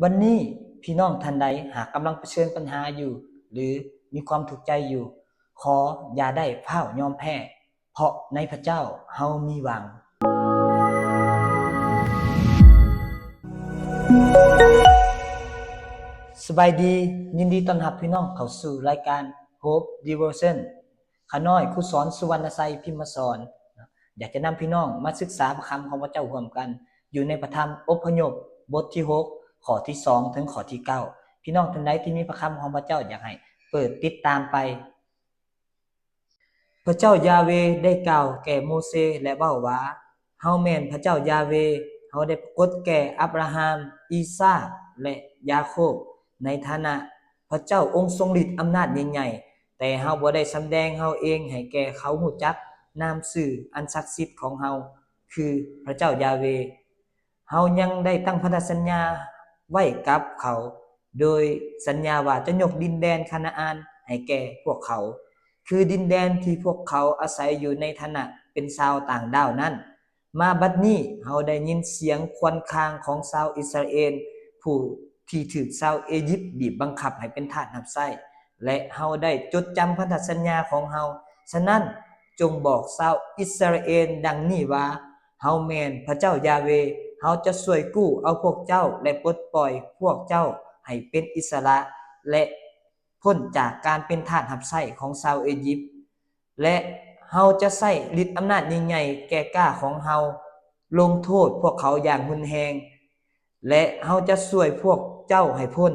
ວັນນີ້ພີ່ນ້ອງທ່ານໃດຫາກກຳລັງປະເຊີນບັນຫາຢູ່ ຫຼື ມີຄວາມທຸກໃຈຢູ່, ຂໍຢ່າໄດ້ຟ້າວຍອມແພ້, ເພາະໃນພະເຈົ້າເຮົາມີຫວັງ. ສະບາຍດີ, ຍິນດີຕ້ອນຮັບພີ່ນ້ອງເຂົ້າສູ່ລາຍການ Hope Devotion. ຂ້ານ້ອຍ ຄູສອນ ສຸວັນນະໄຊ ພິມມະສອນ ຢາກຈະນຳພີ່ນ້ອງມາສຶກສາພະຄຳຂອງພະເຈົ້າຮ່ວມກັນ ຢູ່ໃນພະທຳອົບພະຍົບ ບົດທີຫົກ ຂໍ້ທີສອງ ເຖິງຂໍ້ທີເກົ້າ. ພີ່ນ້ອງທ່ານໃດທີ່ມີພະຄຳຂອງພະເຈົ້າ ຢາກໃຫ້ເປີດຕິດຕາມໄປ. ພະເຈົ້າຢາເວໄດ້ກ່າວແກ່ໂມເຊ ແລະ ເວົ້າວ່າ, ເຮົາແມ່ນພະເຈົ້າຢາເວ, ເຮົາໄດ້ປາກົດແກ່ອາບຣາຮາມ, ອີສາກ ແລະ ຢາໂຄບ ໃນຖານະພະເຈົ້າອົງຊົງລິດອຳນາດຍິ່ງໃຫຍ່, ແຕ່ເຮົາບໍ່ໄດ້ສຳແດງເຮົາເອງໃຫ້ແກ່ເຂົາຮູ້ຈັກນາມຊື່ອັນສັກສິດຂອງເຮົາ ຄື ພະເຈົ້າຢາເວ. ເຮົາຍັງໄດ້ຕັ້ງພັນທະສັນຍາໄວ້ກັບເຂົາ, ໂດຍສັນຍາວ່າຈະຍົກດິນແດນຄານາອານໃຫ້ແກ່ພວກເຂົາ, ຄືດິນແດນທີ່ພວກເຂົາອາໄສຢູ່ໃນຖານະເປັນຊາວຕ່າງດ້າວນັ້ນ. ມາບັດນີ້ເຮົາໄດ້ຍິນສຽງຄວນຄາງຂອງຊາວອິດສະຣາເອນ ຜູ້ທີ່ຖືກຊາວເອຢິບບີບບັງຄັບໃຫ້ເປັນທາດຮັບໃຊ້, ແລະ ເຮົາໄດ້ຈົດຈຳພັນທະສັນຍາຂອງເຮົາ. ສະນັ້ນ, ຈົ່ງບອກຊາວອິດສະຣາເອນດັ່ງນີ້ວ່າ, ເຮົາແມ່ນພະເຈົ້າຢາເວ, ເຮົາຈະຊ່ວຍກູ້ເອົາພວກເຈົ້າ ແລະ ປົດປ່ອຍພວກເຈົ້າໃຫ້ເປັນອິດສະຫຼະ ແລະ ພົ້ນຈາກການເປັນທາດຮັບໃຊ້ຂອງຊາວເອຢິບ. ແລະ ເຮົາຈະໃຊ້ລິດອຳນາດຍິ່ງໃຫຍ່ແກ່ກ້າຂອງເຮົາ ລົງໂທດພວກເຂົາຢ່າງຮຸນແຮງ, ແລະ ເຮົາຈະຊ່ວຍພວກເຈົ້າໃຫ້ພົ້ນ.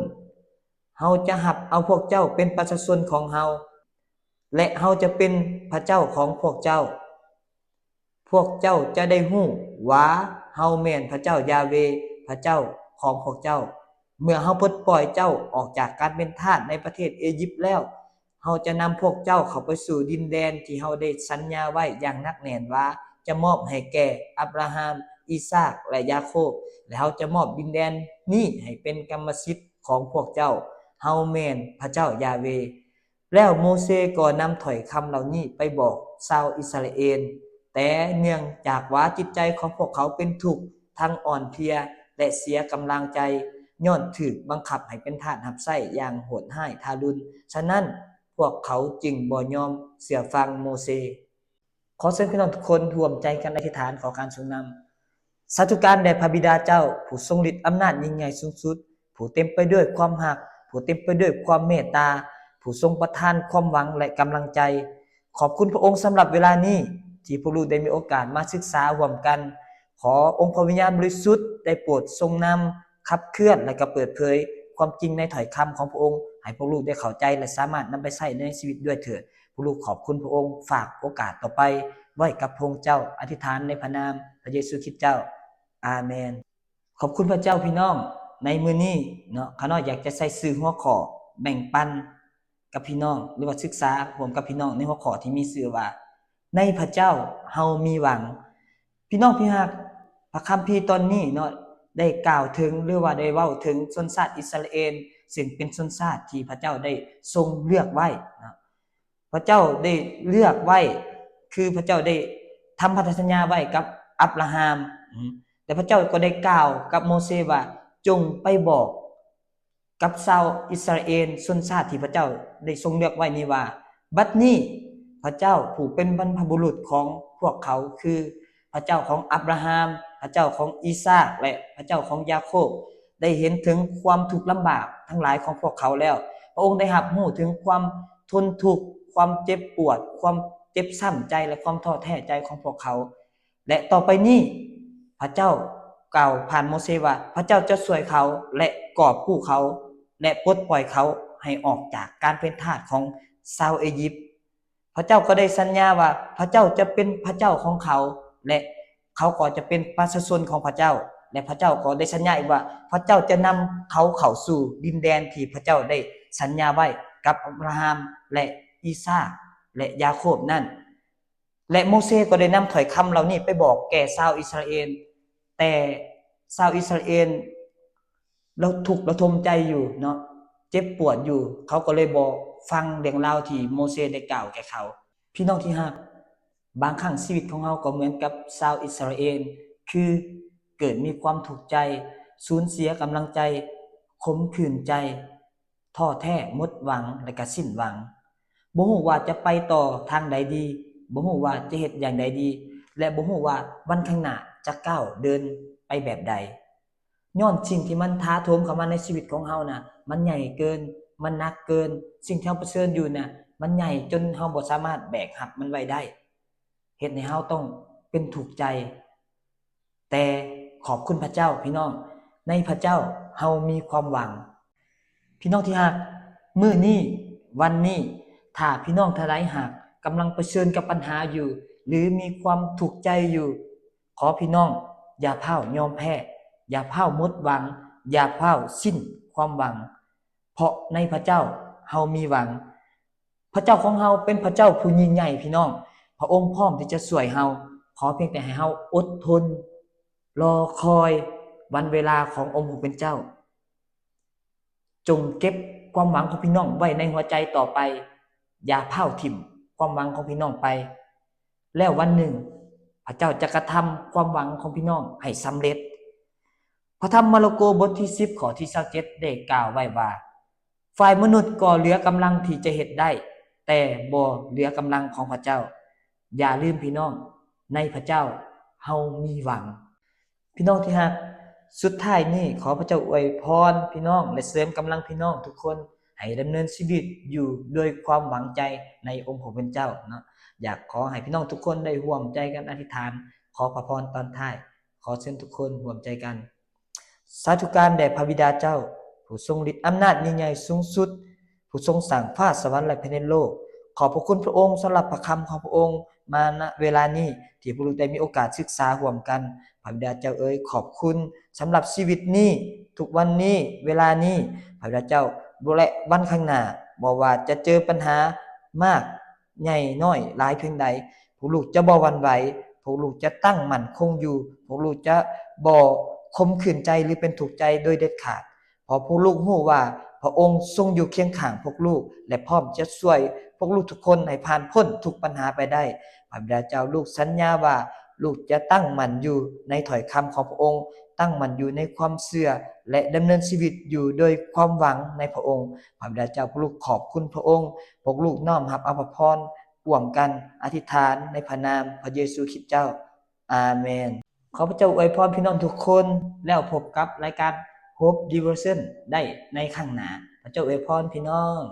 ເຮົາຈະຮັບເອົາພວກເຈົ້າເປັນປະຊາຊົນຂອງເຮົາ, ແລະ ເຮົາຈະເປັນພະເຈົ້າຂອງພວກເຈົ້າ. ພວກເຈົ້າຈະໄດ້ຮູ້ວ່າເຮົາແມ່ນພະເຈົ້າຢາເວ, ພະເຈົ້າຂອງພວກເຈົ້າ. ເມື່ອເຮົາປົດປ່ອຍເຈົ້າອອກຈາກການເປັນທາດໃນປະເທດເອຢິບແລ້ວ, ເຮົາຈະນຳພວກເຈົ້າເຂົ້າໄປສູ່ດິນແດນທີ່ເຮົາໄດ້ສັນຍາໄວ້ຢ່າງໜັກແໜ້ນວ່າຈະມອບໃຫ້ແກ່ອາບຣາຮາມ, ອີສາກ ແລະ ຢາໂຄບ, ແລະ ເຮົາຈະມອບດິນແດນນີ້ໃຫ້ເປັນກຳມະສິດຂອງພວກເຈົ້າ. ເຮົາແມ່ນພະເຈົ້າຢາເວ. ແລ້ວໂມເຊກໍນຳຖ້ອຍຄຳເຫຼົ່ານີ້ໄປບອກຊາວອິດສະຣາເອນ, ແຕ່ເນື່ອງຈາກວ່າຈິດໃຈຂອງພວກເຂົາເປັນທຸກ, ທັງອ່ອນເພຍ ແລະ ເສຍກຳລັງໃຈ, ຍ້ອນຖືກບັງຄັບໃຫ້ເປັນທາດຮັບໃຊ້ຢ່າງໂຫດຮ້າຍທາລຸນ, ສະນັ້ນ ພວກເຂົາຈຶ່ງບໍ່ຍອມເຊື່ອຟັງໂມເຊ. ຂໍເຊີນພີ່ນ້ອງທຸກຄົນຮ່ວມໃຈກັນອະທິຖານຂໍການຊົງນຳ. ສາທຸການແດ່ພະບິດາເຈົ້າ, ຜູ້ຊົງລິດອຳນາດຍິ່ງໃຫຍ່ສູງສຸດ, ຜູ້ເຕັມໄປດ້ວຍຄວາມຮັກ, ຜູ້ເຕັມໄປດ້ວຍຄວາມເມດຕາ, ຜູ້ຊົງປະທານຄວາມຫວັງ ແລະ ກຳລັງໃຈ. ຂອບຄຸນພະອົງສຳລັບເວລານີ້ ທີ່ພວກລູກໄດ້ມີໂອກາດມາສຶກສາຮ່ວມກັນ. ຂໍອົງພະວິນຍານບໍລິສຸດໄດ້ໂປດຊົງນຳ, ຂັບເຄື່ອນ ແລະ ກໍເປີດເຜີຍຄວາມຈິງໃນຖ້ອຍຄຳຂອງພະອົງ ໃຫ້ພວກລູກໄດ້ເຂົ້າໃຈ ແລະ ສາມາດນຳໄປໃຊ້ໃນຊີວິດດ້ວຍເທີດ. ພວກລູກຂອບຄຸນພະອົງ, ຝາກໂອກາດຕໍ່ໄປໄວ້ກັບພະອົງເຈົ້າ, ອະທິຖານໃນພະນາມພະເຢຊູຄຣິດເຈົ້າ. ອາເມນ. ຂອບຄຸນພະເຈົ້າພີ່ນ້ອງ, ໃນມື້ນີ້ເນາະ ຂ້ານ້ອຍຢາກຈະໃສ່ຊື່ຫົວຂໍ້ແບ່ງປັນກັບພີ່ນ້ອງ ຫຼືວ່າສຶກສາຮ່ວມກັບພີ່ນ້ອງໃນຫົວຂໍ້ທີ່ມີຊື່ວ່າ ໃນພະເຈົ້າເຮົາມີຫວັງ. ພີ່ນ້ອງທີ່ຮັກ, ພະຄຳພີຕອນນີ້ເນາະ ໄດ້ກ່າວເຖິງ ຫຼືວ່າໄດ້ເວົ້າເຖິງຊົນຊາດອິດສະຣາເອນ ເຊິ່ງເປັນຊົນຊາດທີ່ພະເຈົ້າໄດ້ຊົງເລືອກໄວ້ເນາະ. ພະເຈົ້າໄດ້ເລືອກໄວ້ ຄືພະເຈົ້າໄດ້ທຳພັນທະສັນຍາໄວ້ກັບອາບຣາຮາມ ແລະ ພະເຈົ້າກໍໄດ້ກ່າວກັບໂມເຊວ່າ ຈົ່ງໄປບອກກັບຊາວອິດສະຣາເອນ ຊົນຊາດທີ່ພະເຈົ້າໄດ້ຊົງເລືອກໄວ້ນີ້ວ່າ ບັດນີ້ພະເຈົ້າຜູ້ເປັນບັນພະບຸລຸດຂອງພວກເຂົາ ຄືພະເຈົ້າຂອງອາບຣາຮາມ, ພະເຈົ້າຂອງອີສາກ ແລະ ພະເຈົ້າຂອງຢາໂຄບ ໄດ້ເຫັນເຖິງຄວາມທຸກລຳບາກທັງຫຼາຍຂອງພວກເຂົາແລ້ວ. ພະອົງໄດ້ຮັບຮູ້ເຖິງຄວາມ ທົນທຸກ, ຄວາມເຈັບປວດ, ຄວາມເຈັບຊ້ຳໃຈ ແລະ ຄວາມທໍ້ແທ້ໃຈຂອງພວກເຂົາ. ແລະ ຕໍ່ໄປນີ້ ພະເຈົ້າກ່າວຜ່ານໂມເຊວ່າ ພະເຈົ້າຈະຊ່ວຍເຂົາ ແລະ ກອບກູ້ເຂົາ ແລະ ປົດປ່ອຍເຂົາໃຫ້ອອກຈາກການເປັນທາດຂອງຊາວເອຢິບ. ພະເຈົ້າກໍໄດ້ສັນຍາວ່າ ພະເຈົ້າຈະເປັນພະເຈົ້າຂອງເຂົາ ແລະ ເຂົາກໍຈະເປັນປະຊາຊົນຂອງພະເຈົ້າ. ແລະ ພະເຈົ້າກໍໄດ້ສັນຍາອີກວ່າ ພະເຈົ້າຈະນຳເຂົາເຂົ້າສູ່ດິນແດນທີ່ພະເຈົ້າໄດ້ສັນຍາໄວ້ກັບອາບຣາຮາມ ແລະ ອີສາກ ແລະ ຢາໂຄບນັ້ນ. ແລະ ໂມເຊກໍໄດ້ນຳຖ້ອຍຄຳເຫຼົ່ານີ້ໄປບອກແກ່ຊາວອິດສະຣາເອນ, ແຕ່ຊາວອິດສະຣາເອນລະທຸກລະທົມໃຈຢູ່ເນາະ, ເຈັບປວດຢູ່, ເຂົາກໍເລີຍບໍ່ຟັງເລື່ອງລາວທີ່ໂມເຊໄດ້ກ່າວແກ່ເຂົາ. ພີ່ນ້ອງທີ່ຮັກ, ບາງຄັ້ງຊີວິດຂອງເຮົາກໍເໝືອນກັບຊາວອິດສະຣາເອນ, ຄືເກີດມີຄວາມທຸກໃຈ, ສູນເສຍກຳລັງໃຈ, ຂົມຂື່ນໃຈ, ທໍ້ແທ້, ໝົດຫວັງ ແລະກະສິ້ນຫວັງ. ບໍ່ຮູ້ວ່າຈະໄປຕໍ່ທາງໃດດີ, ບໍ່ຮູ້ວ່າຈະເຮັດຢ່າງໃດດີ ແລະບໍ່ຮູ້ວ່າວັນຂ້າງໜ້າຈະກ້າວເດີນໄປແບບໃດ. ຍ້ອນສິ່ງທີ່ມັນຖາໂຖມເຂົ້າມາໃນຊີວິດຂອງເຮົານະ ມັນໃຫຍ່ເກີນ, ມັນໜັກເກີນ, ສິ່ງທີ່ເຮົາປະເຊີນຢູ່ນະ ມັນໃຫຍ່ຈົນເຮົາບໍ່ສາມາດແບກຮັບມັນໄວ້ໄດ້, ເຮັດໃຫ້ເຮົາຕ້ອງເປັນທຸກໃຈ. ແຕ່ຂອບຄຸນພະເຈົ້າ, ພີ່ນ້ອງ, ໃນພະເຈົ້າເຮົາມີຄວາມຫວັງ. ພີ່ນ້ອງທີ່ຮັກ, ມື້ນີ້, ວັນນີ້, ຖ້າພີ່ນ້ອງທ່ານໃດຫາກກຳລັງປະເຊີນກັບບັນຫາຢູ່ ຫຼື ມີຄວາມທຸກໃຈຢູ່, ຂໍພີ່ນ້ອງຢ່າຟ້າວຍອມແພ້, ຢ່າຟ້າວໝົດຫວັງ, ຢ່າຟ້າວສິ້ນຄວາມຫວັງ, ເພາະໃນພະເຈົ້າເຮົາມີຫວັງ. ພະເຈົ້າຂອງເຮົາເປັນພະເຈົ້າຜູ້ຍິ່ງໃຫຍ່, ພີ່ນ້ອງ. ພະອົງພ້ອມທີ່ຈະຊ່ວຍເຮົາ. ຂໍພຽງແຕ່ໃຫ້ເຮົາອົດທົນ ລໍຄອຍວັນເວລາຂອງອົງຜູ້ເປັນເຈົ້າ. ຈົ່ງເກັບຄວາມຫວັງຂອງພີ່ນ້ອງໄວ້ໃນຫົວໃຈຕໍ່ໄປ. ຢ່າພ້າວຖິ້ມຄວາມຫວັງຂອງພີ່ນ້ອງໄປ. ແລ້ວວັນໜຶ່ງ ພະເຈົ້າຈະກະທຳຄວາມຫວັງຂອງພີ່ນ້ອງໃຫ້ສຳເລັດ. ພະທຳມາລະໂກບົດທີສິບ ຂໍ້ທີຊາວເຈັດ ໄດ້ກ່າວໄວ້ວ່າ, ຝ່າຍມະນຸດກໍເຫຼືອກຳລັງທີ່ຈະເຮັດໄດ້, ແຕ່ບໍ່ເຫຼືອກຳລັງຂອງພະເຈົ້າ. ຢ່າລືມ, ພີ່ນ້ອງ, ໃນພະເຈົ້າເຮົາມີຫວັງ. ພີ່ນ້ອງທີ່ຮັກ, ສຸດທ້າຍນີ້ ຂໍພະເຈົ້າອວຍພອນພີ່ນ້ອງ ແລະ ເສີມກຳລັງພີ່ນ້ອງທຸກຄົນ ໃຫ້ດຳເນີນຊີວິດຢູ່ດ້ວຍຄວາມຫວັງໃຈໃນອົງຜູ້ເປັນເຈົ້າເນາະ. ຢາກຂໍໃຫ້ພີ່ນ້ອງທຸກຄົນໄດ້ຮ່ວມໃຈກັນອະທິຖານ ຂໍພະພອນຕອນທ້າຍ. ຂໍເຊີນທຸກຄົນຮ່ວມໃຈກັນ. ສາທຸການແດ່ພະບິດາເຈົ້າ, ຜູ້ຊົງລິດອຳນາດຍິ່ງໃຫຍ່ສູງສຸດ, ຜູ້ຊົງສ້າງຟ້າສະຫວັນ ແລະ ແຜ່ນດິນໂລກ. ຂອບພະຄຸນພະອົງສຳລັບພະຄຳຂອງພະອົງ ມາ ນະ ເວລານີ້ ທີ່ພວກລູກໄດ້ມີໂອກາດສຶກສາຮ່ວມກັນ. ພະບິດາເຈົ້າເອີຍ, ຂອບຄຸນສຳລັບຊີວິດນີ້, ທຸກວັນນີ້, ເວລານີ້, ພະບິດາເຈົ້າ, ແລະ ວັນຂ້າງໜ້າ, ບໍ່ວ່າຈະເຈີບັນຫາມາກ ໃຫຍ່ນ້ອຍຫຼາຍພຽງໃດ, ພວກລູກຈະບໍ່ຫວັ່ນໄຫວ, ພວກລູກຈະຕັ້ງໝັ້ນຄົງຢູ່, ພວກລູກຈະບໍ່ຂົມຂື່ນໃຈ ຫຼື ເປັນທຸກໃຈໂດຍເດັດຂາດ, ເພາະພວກລູກຮູ້ວ່າພະອົງຊົງຢູ່ຄຽງຂ້າງພວກລູກ ແລະ ພ້ອມຈະຊ່ວຍພວກລູກທຸກຄົນໃຫ້ຜ່ານພົ້ນທຸກບັນຫາໄປໄດ້. ພະບິດາເຈົ້າ, ລູກສັນຍາວ່າລູກຈະຕັ້ງໝັ້ນຢູ່ໃນຖ້ອຍຄຳຂອງພະອົງ, ຕັ້ງໝັ້ນຢູ່ໃນຄວາມເຊື່ອ ແລະ ດຳເນີນຊີວິດຢູ່ໂດຍຄວາມຫວັງໃນພະອົງ. ພະບິດາເຈົ້າ, ພວກລູກຂອບຄຸນພະອົງ, ພວກລູກນ້ອມຮັບເອົາພະພອນ ຮ່ວມກັນອະທິຖານໃນພະນາມພະເຢຊູຄຣິດເຈົ້າ. ອາເມນ. ຂໍພະເຈົ້າອວຍພອນພີ່ນ້ອງທຸກຄົນ, ແລ້ວພົບກັບລາຍການ Hope Devotion ໄດ້ໃນຄັ້ງໜ້າ. ພະເຈົ້າອວຍພອນພີ່ນ້ອງ.